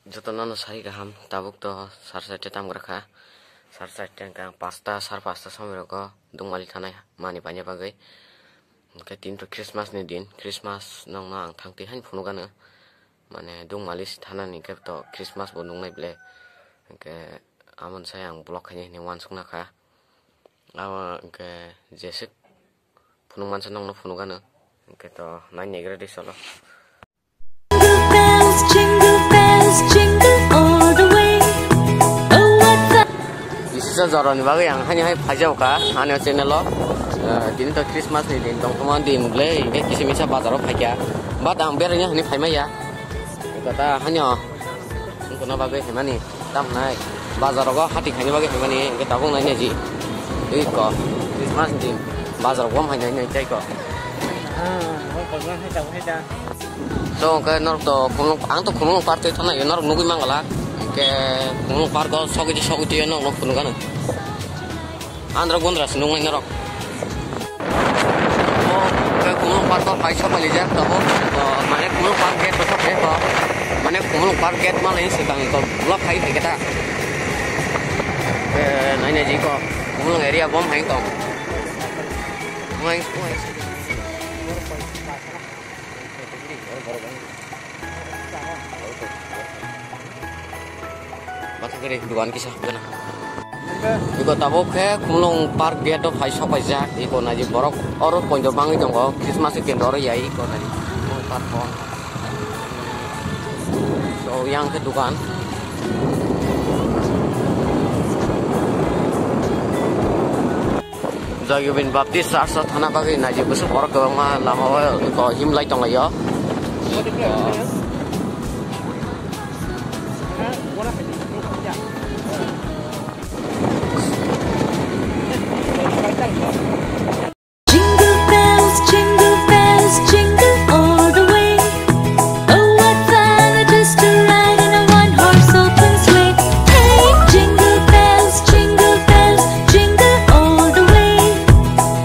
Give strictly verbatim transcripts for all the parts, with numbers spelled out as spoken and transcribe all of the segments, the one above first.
Jotono no sai kaham, tabuk to sar sarte tam gra kha. Sar sarte hwnkhe ang pasta, sar pasta somoi rogo dungmali thanai mani paina bagwi. Hwnkhe tini to Christmas ni din, Christmas nokno ang thangtwi haino phunukgano. Mane dungmali se thanani hwnkhe to Christmas bo nuknai ble. Hwnkhe amoni sai ang vlog khainai hinwi uansukna kha. Abo hwnkhe jeswk phunuk mansa nokno phunukgano. Hwnkhe to nainaigra di cholo. Jingle bells, jingle bells, jingle all the way. Oh, what fun. Kisa jorani bagwi ang haino hai phaijao kha ani channel o. Eh, tini to Christmas ni din tongthoma din ble, hwnkhe kisa misa bazar o phaikha. But ang beraina hinwi phaimaya. Kota haino wngkona bagwi phaimani. Tamnai bazar rogo hati khaina bagwi phaimani, hwnkhe tabuk nainaji. Iko Christmas din bazar rogo haino nainai tei ko. So, hwnkhe norok to Khumulwng, ang to Khumulwng Park twi thangna norok nugwi mangala. Hwnkhe Khumulwng Park o sogwi twi sogwi twi norok no phunukgano. Andro gondra se nungnai norok. O, hwnkhe Khumulwng Park o phai sok paijak tabuk. O, mane Khumulwng Park gate o sok paijak o. Mane Khumulwng Park gate malai swkang ko block khai phaikhe ta. Hwnkhe nainaji ko Khumulwng area bom hai tong. Wai, wai. Bathakari dugan kisa hapjana. Iko tabuk khe Khumulwng Park gate o phai sok paijak. Iko naji borok oro poito bangwi tongo. Christmas ni kendro oro yai iko naji Khumulwng Park o. So, yang khe dugan. Jagibin Baptist Church o thana bagwi naijak bwswk borok kwbangma lama o himlai tonglaio. Jingle bells, jingle bells, jingle all the way. Oh, what fun it is to ride in a one-horse open sleigh. Hey, jingle bells, jingle bells, jingle all the way.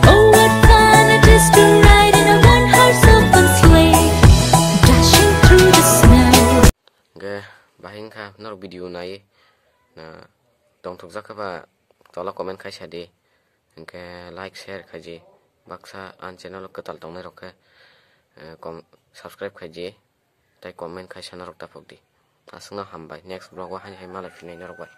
Oh, what fun it is to ride in a one-horse open sleigh. Dashing through the snow. Hwnkhe bahai wngkha norok video nai na tongthokjak khe ba tola comment khai sa di. Hwnkhe like, share khaidi. Baksa ani channel o kwtal tongnai rok khe, eh, kom-, subscribe khaidi. Tai comment khai sa norok taphok di. Aswkno hambai. Next vlog o haino hai malai phinai norok bai.